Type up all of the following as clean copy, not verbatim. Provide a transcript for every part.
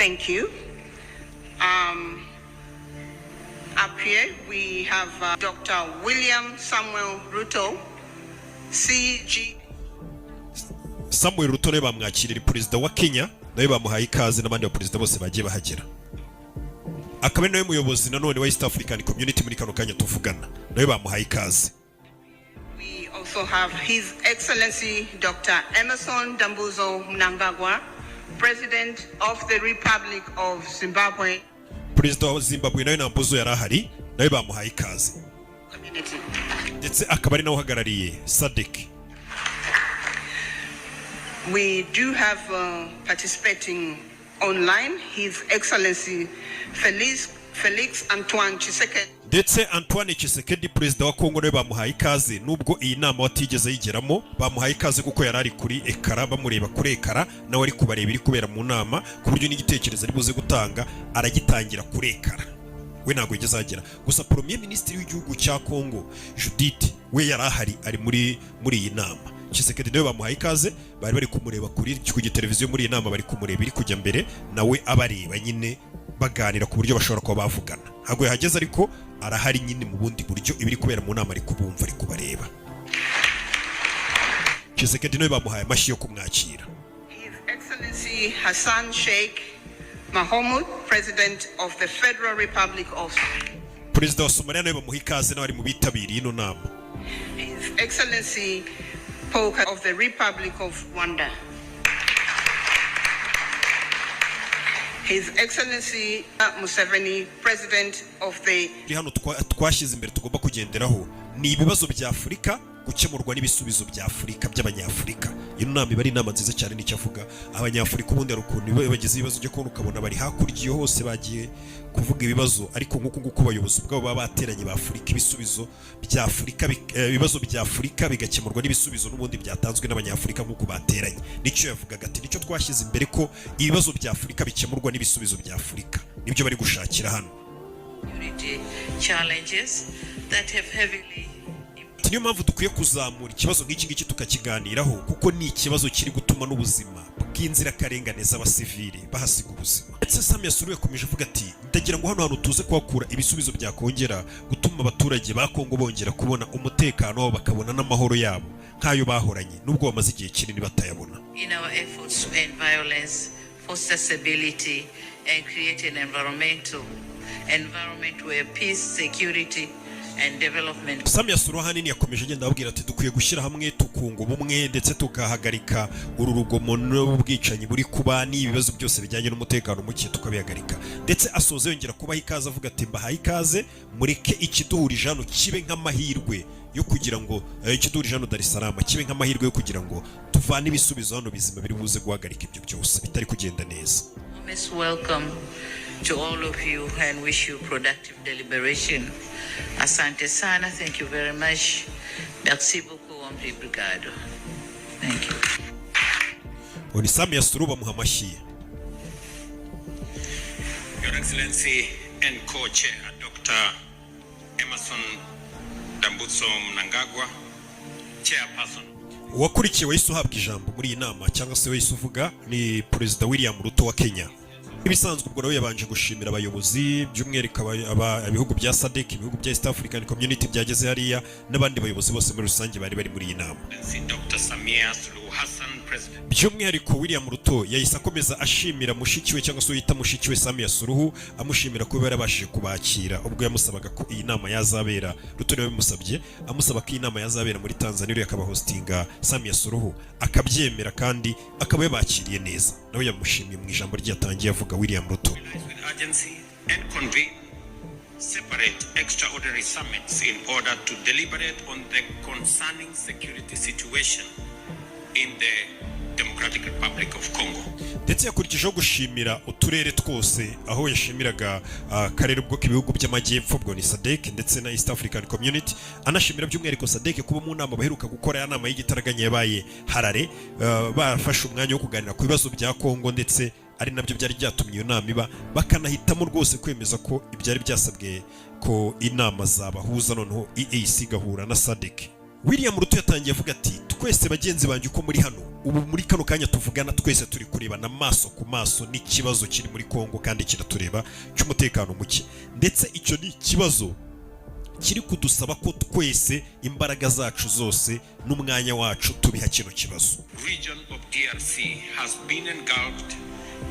Thank you. Up here we have Dr. William Samuel Ruto, CG. Samuel Ruto nawe bamwakiriye, perezida wa Kenya, nawe bamuhaye ikaze n'abandi baperezida bose bagiye bahagera, akaba ari nawe muyobozi nanone wa East African Community muri kano kanya tuvugana, nawe bamuhaye ikaze. We also have His Excellency Dr. Emmerson Dambudzo Mnangagwa, President of the Republic of Zimbabwe Perezida wa Zimbabwe nawe Dambudzo yari ahari, nawe bamuhaye ikaze. Community. Ndetse akaba ari nawe uhagarariye SADC. We do have participating online His Excellency Felix Antoine Tshisekedi, Ndetse Antoine Tshisekedi, perezida wa Kongo, nawe bamuhaye ikaze, nubwo iyi nama watigeze ayigeramo. Bamuhaye ikaze kuko yari ari kuri écran, bamureba kuri écran, nawe ari kubareba iri kubera mu nama, ku buryo n'igitekerezo ari buze gutanga aragitangira kuri écran. We ntabwo yigeze ahagera. Gusa Premier Minisitiri w'igihugu cya Kongo Judith we yari ahari, ari muri iyi nama. Tshisekedi nawe bamuhaye ikaze, bari bari kumureba ku giteleviziyo muri iyi nama, bari kumureba iri kujya mbere, nawe abareba nyine, baganira ku buryo bashobora kuba bavugana. Ntabwo yahageze ariko arahari nyine mu bundi buryo, ibiri kubera mu nama ari kubumva, ari kubareba. Tshisekedi nawe bamuhaye amashyi yo kumwakira. His Excellency Hassan Sheikh Mohamud, President of the Federal Republic of Perezida wa Somaliya nawe bamuha ikaze, nawe ari mu bitabiriye ino nama. His Excellency Paul Kagame of the Republic of Rwanda. His Excellency Museveni, President of the Turi hano twashyize imbere tugomba kugenderaho ni ibibazo bya Afurika gukemurwa n'ibisubizo bya Afurika, by'Abanyafurika. Ino nama iba ari inama nziza cyane. Nicyo avuga, Abanyafurika ubundi hari ukuntu iyo bagize ibibazo byo kubona, ukabona bari hakurya iyo hose bagiye kuvuga ibibazo, ariko nk'uku nguku abayobozi ubwabo baba bateranye ba Afurika, ibisubizo bya Afurika ibibazo bya Afurika bigakemurwa n'ibisubizo n'ubundi byatanzwe n'Abanyafurika nk'uku bateranye. Nicyo yavugaga ati nicyo twashyize imbere, ko ibibazo bya Afurika bikemurwa n'ibisubizo bya Afurika, nibyo bari gushakira hano. Security challenges that have heavily Ati niyo mpamvu dukwiye kuzamura ikibazo nk'iki ngiki tukakiganiraho, kuko ni ikibazo kiri gutuma n'ubuzima bw'inzirakarengane z'abasivili bahasiga ubuzima. Ndetse Samia Suluhu yakomeje avuga ati ndagira ngo hano hantu tuze kuhakura ibisubizo byakongera gutuma abaturage ba Kongo bongera kubona umutekano wabo, bakabona n'amahoro yabo nk'ayo bahoranye, nubwo bamaze igihe kinini batayabona. In our efforts to end violence, foster stability, and create an environment where peace, security, and development Samia Suluhu ahanini yakomeje agenda ababwira ati dukwiye gushyira hamwe, tukunga ubumwe, ndetse tugahagarika uru rugomo n'ubwicanyi buri kuba, n'ibibazo byose bijyanye n'umutekano muke tukabihagarika. Ndetse asoza yongera kubaha ikaze, avuga ati mbahaye ikaze, mureke ikiduhurije hano kibe nk'amahirwe yo kugira ngo ikiduhurije hano Dar es Salaam kibe nk'amahirwe yo kugira ngo tuvane ibisubizo hano bizima biri buze guhagarika ibyo byose bitari kugenda neza. Warmest welcome to all of you and wish you productive deliberation. Asante sana. Thank you very much. Merci beaucoup. Obrigado. Thank you. Uwo ni Samia Suluhu, bamuha amashyi. Your Excellency and Co-Chair Dr. Emmerson Dambudzo Mnangagwa, Chairperson Uwakurikiye wahise uhabwa ijambo muri iyi nama, cyangwa se wahise uvuga, ni Perezida William Ruto wa Kenya. Ibisanzwe ubwo nawe yabanje gushimira abayobozi, by'umwihariko ibihugu bya SADC, ibihugu bya East African Community byageze hariya, n'abandi bayobozi bose muri rusange bari bari muri iyi nama. Dr. Samia Suluhu Hassan, President By'umwihariko William Ruto yahise akomeza ashimira mushiki we, cyangwa se uyita mushiki we, Samia Suluhu, amushimira kuba yarabashije kubakira ubwo yamusabaga ko iyi nama yazabera. Ruto niwe yabimusabye, amusaba ko iyi nama yazabera muri Tanzania, uriya akaba hostinga, Samia Suluhu akabyemera kandi akaba yabakiriye neza. Nawe yamushimiye mu ijambo rye yatangiye avuga, William Ruto. With urgency and convene separate extraordinary summits in order to deliberate on the concerning security situation in the Democratic Republic of Congo. Ndetse yakurikijeho gushimira uturere twose, aho yashimiraga akarere ubwo k'ibihugu by'amajyepfo, ubwo ni SADC ndetse na East African Community, anashimira by'umwihariko SADC kuba mu nama baheruka gukora, ya nama y'igitaraganya yabaye Harare, bafashe umwanya wo kuganira ku bibazo bya Kongo, ndetse ari nabyo byari byatumye iyo nama iba, bakanahitamo rwose kwemeza ko ibyari byasabwe ko inama zabahuza, noneho EAC igahura na SADC. William Ruto yatangiye avuga ati: "Twese bagenzi banjye uko muri hano ubu, muri kano kanya tuvugana, twese turi kurebana amaso ku maso n'ikibazo kiri muri Kongo kandi kiratureba, cy'umutekano muke, ndetse icyo ni ikibazo kiri kudusaba ko twese imbaraga zacu zose n'umwanya wacu tubiha kino kibazo." Region of DRC has been engulfed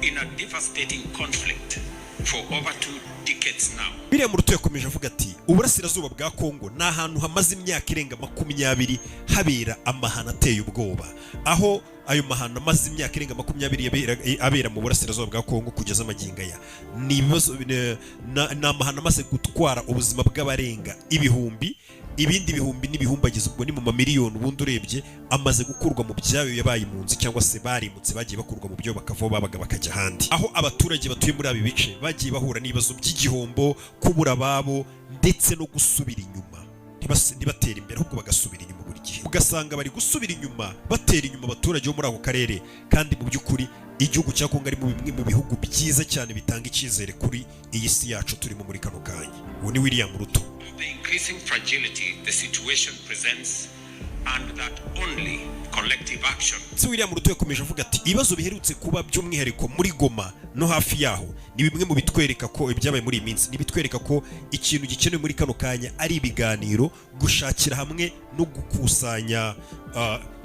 in a devastating conflict for over 2 decades now. William Ruto yakomeje avuga ati: "Uburasirazuba bwa Kongo ni ahantu hamaze imyaka irenga 20 habera amahano ateye ubwoba, aho ayo mahano amaze imyaka irenga 20 abera mu burasirazuba bwa Kongo kugeza amagingo aya ni ibibazo, ni amahano amaze gutwara ubuzima bw'abarenga ibihumbi, ibindi bihumbi n'ibihumbagiza, ubwo ni mu mamiliyoni. Ubundi urebye amaze gukurwa mu byayo, yabaye impunzi cyangwa se barimutse, bagiye bakurwa mu byo bakavaho babaga bakajya ahandi, aho abaturage batuye muri abi bice bagiye bahura n'ibibazo by'igihombo, kubura ababo ndetse no gusubira inyuma, ntibatere imbere, ahubwo bagasubira inyuma buri gihe, ugasanga bari gusubira inyuma, batera inyuma abaturage bo muri ako karere, kandi mu by'ukuri igihugu cya Kongo ari mu bimwe mu bihugu byiza cyane bitanga icyizere kuri iyi si yacu turimo muri kano kanya." Uwo ni William Ruto. The increasing fragility the situation presents and that only collective action Ndetse William Ruto yakomeje avuga ati: "Ibibazo biherutse kuba, by'umwihariko muri Goma no hafi yaho, ni bimwe mu bitwereka ko ibyabaye muri iyi minsi ni bitwereka ko ikintu gikenewe muri kano kanya ari ibiganiro, gushakira hamwe no gukusanya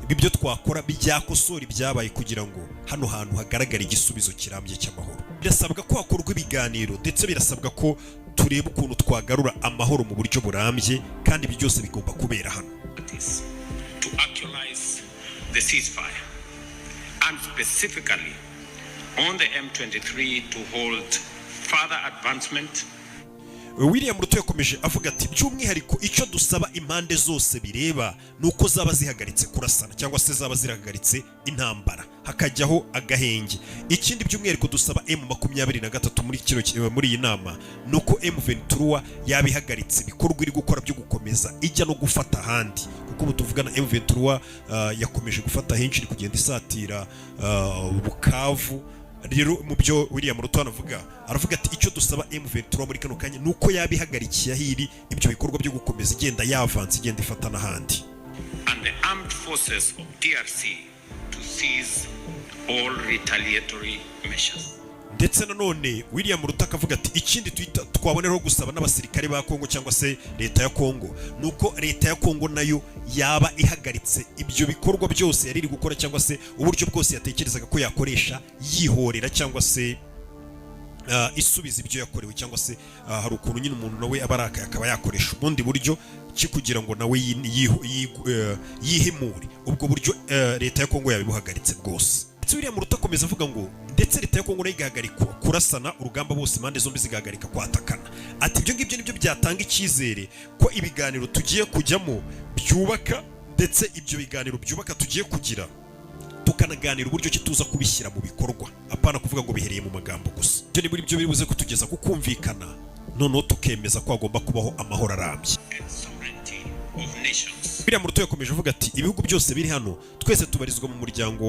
ibyo twakora byakosora ibyabaye, kugira ngo hano hantu hagaragare igisubizo kirambye cy'amahoro. Birasabwa ko hakorwa ibiganiro, ndetse birasabwa ko tureba ukuntu twagarura amahoro mu buryo burambye, kandi ibyo byose bigomba kubera hano." parties to actualize the ceasefire and specifically on the M23 to hold further advancement William Ruto yakomeje avuga ati: "By'umwihariko icyo dusaba impande zose bireba ni uko zaba zihagaritse kurasana cyangwa se zaba zihagaritse intambara, hakajyaho agahenge. Ikindi by'umwihariko dusaba M23 muri iyi nama ni uko M23 yaba ihagaritse ibikorwa iri gukora byo gukomeza ijya no gufata ahandi, kuko ubu tuvugana M23 yakomeje gufata henshi, iri kugenda isatira Bukavu." Rero mu byo William Ruto anavuga, aravuga ati: "Icyo dusaba M23 muri kano kanya ni uko yaba ihagarikiye aho iri ibyo bikorwa byo gukomeza igenda yavanze, igenda ifata n'ahandi." and the armed forces of DRC to cease all retaliatory measures. Ndetse nanone William Ruto akavuga ati: "Ikindi tuhita twaboneraho gusaba n'abasirikare ba Kongo cyangwa se leta ya Kongo ni uko leta ya Kongo nayo yaba ihagaritse ibyo bikorwa byose yari iri gukora, cyangwa se uburyo bwose yatekerezaga ko yakoresha yihorera cyangwa se isubiza ibyo yakorewe, cyangwa se hari ukuntu nyine umuntu nawe aba arakaye akaba yakoresha ubundi buryo ki kugira ngo nawe yihimure. Ubwo buryo leta ya Kongo yabibuhagaritse bwose." Ndetse William Ruto akomeza avuga ngo ndetse leta ya Kongo nayo igahagarika kurasana urugamba, bose impande zombi zigahagarika kwatakana. Ati: "Ibyo ngibyo nibyo byatanga icyizere ko ibiganiro tugiye kujyamo byubaka, ndetse ibyo biganiro byubaka tugiye kugira, tukanaganira uburyo ki tuza kubishyira mu bikorwa, apana kuvuga ngo bihereye mu magambo gusa. Ibyo ni muri byo biri buze kutugeza ku kumvikana, noneho tukemeza ko hagomba kubaho amahoro arambye." and sovereignty of nations. William Ruto yakomeje avuga ati: "Ibihugu byose biri hano, twese tubarizwa mu muryango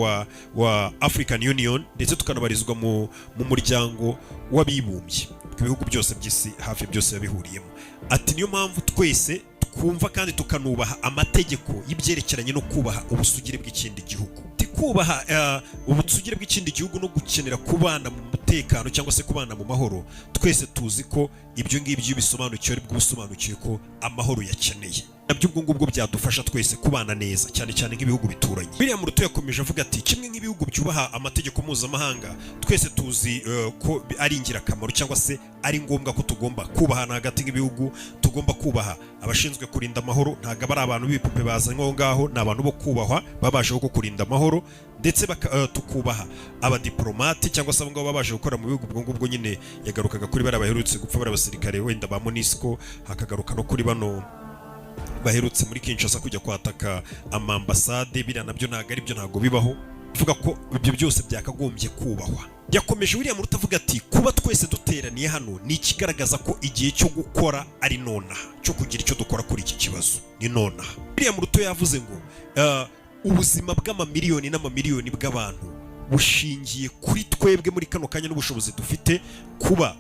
wa African Union, ndetse tukanabarizwa mu muryango w'abibumbye, ibihugu byose by'isi hafi byose yabihuriyemo." Ati: "Niyo mpamvu twese twumva kandi tukanubaha amategeko y'ibyerekeranye no kubaha ubusugire bw'ikindi gihugu." Ati: "Kubaha ubusugire bw'ikindi gihugu no gukenera kubana mu mutekano cyangwa se kubana mu mahoro, twese tuzi ko ibyo ngibyo iyo bisobanukiwe ari bwo usobanukiwe ko amahoro yakeneye, nabyo ubwo ngubwo byadufasha twese kubana neza, cyane cyane nk'ibihugu bituranye." William Ruto yakomeje avuga ati: "Kimwe nk'ibihugu byubaha amategeko mpuzamahanga, twese tuzi ko ari ingirakamaro cyangwa se ari ngombwa ko tugomba kubahana hagati nk'ibihugu, tugomba kubaha abashinzwe kurinda amahoro. Ntabwo aba ari abantu b'ibipupe bazanywe aho ngaho, ni abantu bo kubahwa babasha ko kurinda amahoro, ndetse tukubaha abadiplomate cyangwa se abo ngabo babasha gukora mu bihugu." Ubwo ngubwo nyine yagarukaga kuri bariya baherutse gupfa, bari abasirikare wenda ba MONUSCO, hakagaruka no kuri bano baherutse muri Kinshasa kujya kwataka amambasade. Biriya nabyo ntabwo ari byo, ntabwo bibaho. Bivuga ko ibyo byose byakagombye kubahwa. Yakomeje William Ruto avuga ati: "Kuba twese duteraniye hano ni ikigaragaza ko igihe cyo gukora ari nonaha, cyo kugira icyo dukora kuri iki kibazo ni nonaha." William Ruto yavuze ngo ubuzima bw'amamiliyoni n'amamiliyoni bw'abantu bushingiye kuri twebwe muri kano kanya n'ubushobozi dufite, kuba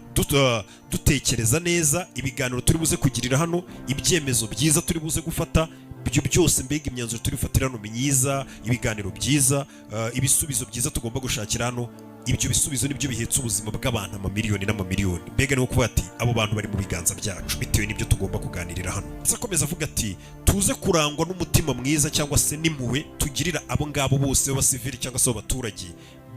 dutekereza neza ibiganiro turi buze kugirira hano, ibyemezo byiza turi buze gufata. Ibyo byose, mbega imyanzuro turi bufatire hano myiza, ibiganiro byiza, ibisubizo byiza tugomba gushakira hano, ibyo bisubizo nibyo bihetse ubuzima bw'abantu amamiliyoni n'amamiliyoni. Mbega ni ukuvuga ati abo bantu bari mu biganza byacu bitewe n'ibyo tugomba kuganirira hano. Ndetse akomeza avuga ati tuze kurangwa n'umutima mwiza cyangwa se n'impuhwe tugirira abo ngabo bose b'abasivili cyangwa se b'abaturage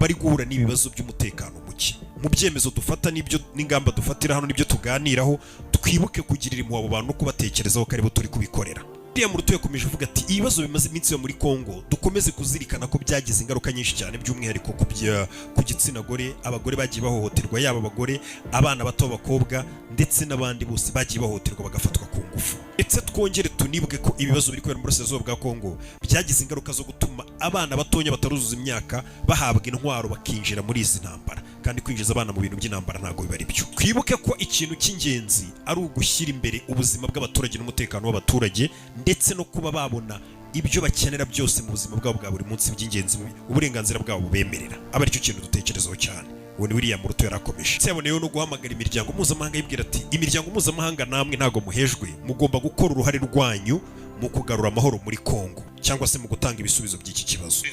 bari guhura n'ibibazo by'umutekano muke. Mu byemezo dufata n'ibyo n'ingamba dufatira hano n'ibyo tuganiraho, twibuke kugirira impuhwe abo bantu no kubatekerezaho ko aribo turi kubikorera. William Ruto yakomeje avuga ati ibibazo bimaze iminsi biba muri Congo, dukomeze kuzirikana ko byagize ingaruka nyinshi cyane, by'umwihariko ku gitsina gore. Abagore bagiye bahohoterwa, yaba abagore, abana bato b'abakobwa ndetse n'abandi bose bagiye bahohoterwa, bagafatwa ku ngufu. Ndetse twongere tunibuke ko ibibazo biri kubera mu burasirazuba bwa Congo byagize ingaruka zo gutuma abana batonya bataruzuza imyaka bahabwa intwaro, bakinjira muri izi ntambara, kandi kwinjiza abana mu bintu by'intambara ntabwo biba ari byo. Twibuke ko ikintu cy'ingenzi ari ugushyira imbere ubuzima bw'abaturage n'umutekano w'abaturage, ndetse no kuba babona ibyo bakenera byose mu buzima bwabo bwa buri munsi by'ingenzi, uburenganzira bwabo bubemerera, aba aricyo kintu dutekerezaho cyane. Uwo ni William Ruto. Yarakomeje, ndetse yaboneyeho no guhamagara imiryango mpuzamahanga, yibwira ati imiryango mpuzamahanga, namwe ntabwo muhejwe, mugomba gukora uruhare rwanyu mu kugarura amahoro muri Congo cyangwa se mu gutanga ibisubizo by'iki kibazo.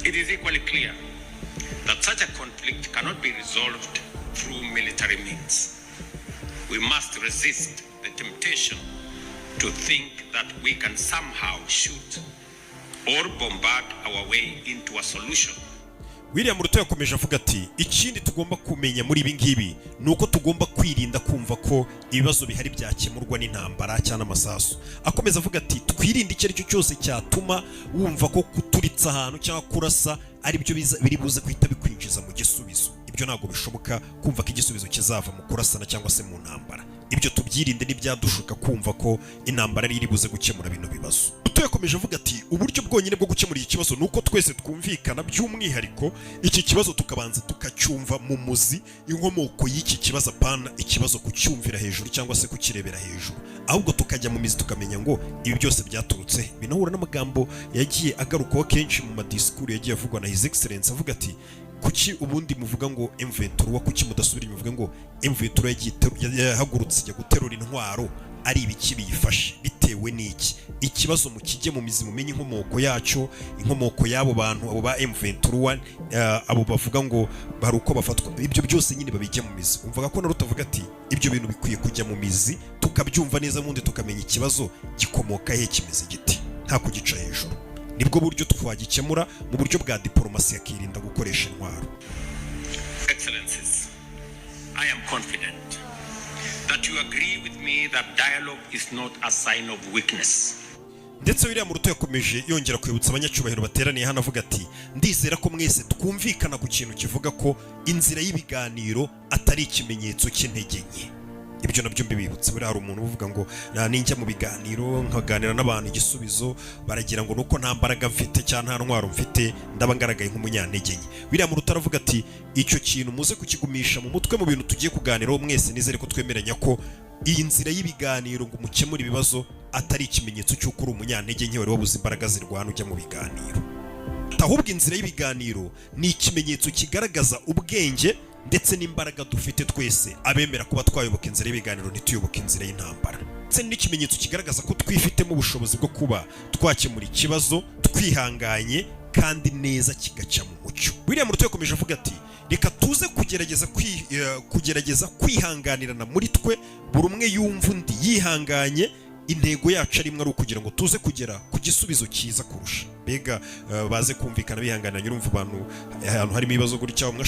It is equally clear that such a conflict cannot be resolved through military means. We must resist the temptation to think that we can somehow shoot or bombard our way into a solution. William Ruto yakomeje avuga ati ikindi tugomba kumenya muri ibi ngibi ni uko tugomba kwirinda kumva ko ibibazo bihari byakemurwa n'intambara cyangwa n'amasasu. Akomeza avuga ati twirinde icyo ari cyo cyose cyatuma wumva ko kuturitsa ahantu cyangwa kurasa ari byo biri buze guhita bikwinjiza mu gisubizo. Ibyo ntabwo bishoboka, kumva ko igisubizo kizava mu kurasana cyangwa se mu ntambara. Ibyo tubyirinde n'ibyadushuka kumva ko intambara ari iri buze gukemura bino bibazo. Ruto yakomeje avuga ati uburyo bwonyine bwo gukemura iki kibazo ni uko twese twumvikana, by'umwihariko iki kibazo tukabanza tukacyumva mu muzi, inkomoko y'iki kibazo, apana ikibazo kucyumvira hejuru cyangwa se kukirebera hejuru, ahubwo tukajya mu mizi tukamenya ngo ibi byose byaturutse. Binahura n'amagambo yagiye agarukwaho kenshi mu madisikuru yagiye avugwa na His Excellence, avuga ati kuki ubundi muvuga ngo M23, kuki mudasubira inyuma muvuga ngo M23 yagiye yahagurutse ijya guterura intwaro, ari ibiki biyifashe, bitewe n'iki? Ikibazo mukijye mu mizi, mumenye inkomoko yacyo, inkomoko y'abo bantu, abo ba M23, abo bavuga ngo bari uko bafatwa, ibyo byose nyine babijye mu mizi. Umvaga ko na Ruto avuga ati ibyo bintu bikwiye kujya mu mizi, tukabyumva neza, ubundi tukamenya ikibazo gikomoka he, kimeze giti, nta kugica hejuru. Nibwo buryo twagikemura mu buryo bwa diporomasi, akirinda gukoresha intwaro. Excellencies, I am confident that you agree with me that dialogue is not a sign of weakness. Ndetse William Ruto yakomeje yongera kwibutsa abanyacyubahiro bateraniye hano, avuga ati ndizera ko mwese twumvikana ku kintu kivuga ko inzira y'ibiganiro atari ikimenyetso cy'intege nke. Ibyo nabyo mbibibutse. Buriya hari umuntu uvuga ngo ninjya mu biganiro nkaganira n'abantu, igisubizo baragira ngo nuko nta mbaraga mfite cyangwa nta ntwaro mfite, ndaba ngaragaye nk'umunyantege nke. William Ruto aravuga ati icyo kintu muze kukigumisha mu mutwe mu bintu tugiye kuganiraho mwese. Nizere ko twemeranya ko iyi nzira y'ibiganiro ngo mukemure ibibazo atari ikimenyetso cy'uko uri umunyantege nke, wari wabuze imbaraga zirwana ujya mu biganiro. Ahubwo inzira y'ibiganiro ni ikimenyetso kigaragaza ubwenge ndetse n'imbaraga dufite twese abemera kuba twayoboka inzira y'ibiganiro, ntituyoboke inzira y'intambara, ndetse n'ikimenyetso kigaragaza ko twifitemo ubushobozi bwo kuba twakemura ikibazo twihanganye kandi neza, kigaca mu mucyo. William Ruto yakomeje avuga ati reka tuze kugerageza kwihanganirana muri twe, buri umwe yumva undi yihanganye, intego yacu ari imwe, ari ukugira ngo tuze kugera ku gisubizo cyiza kurusha. Mbega baze kumvikana bihanganira. Urumva abantu ahantu harimo ibibazo gutya, umwe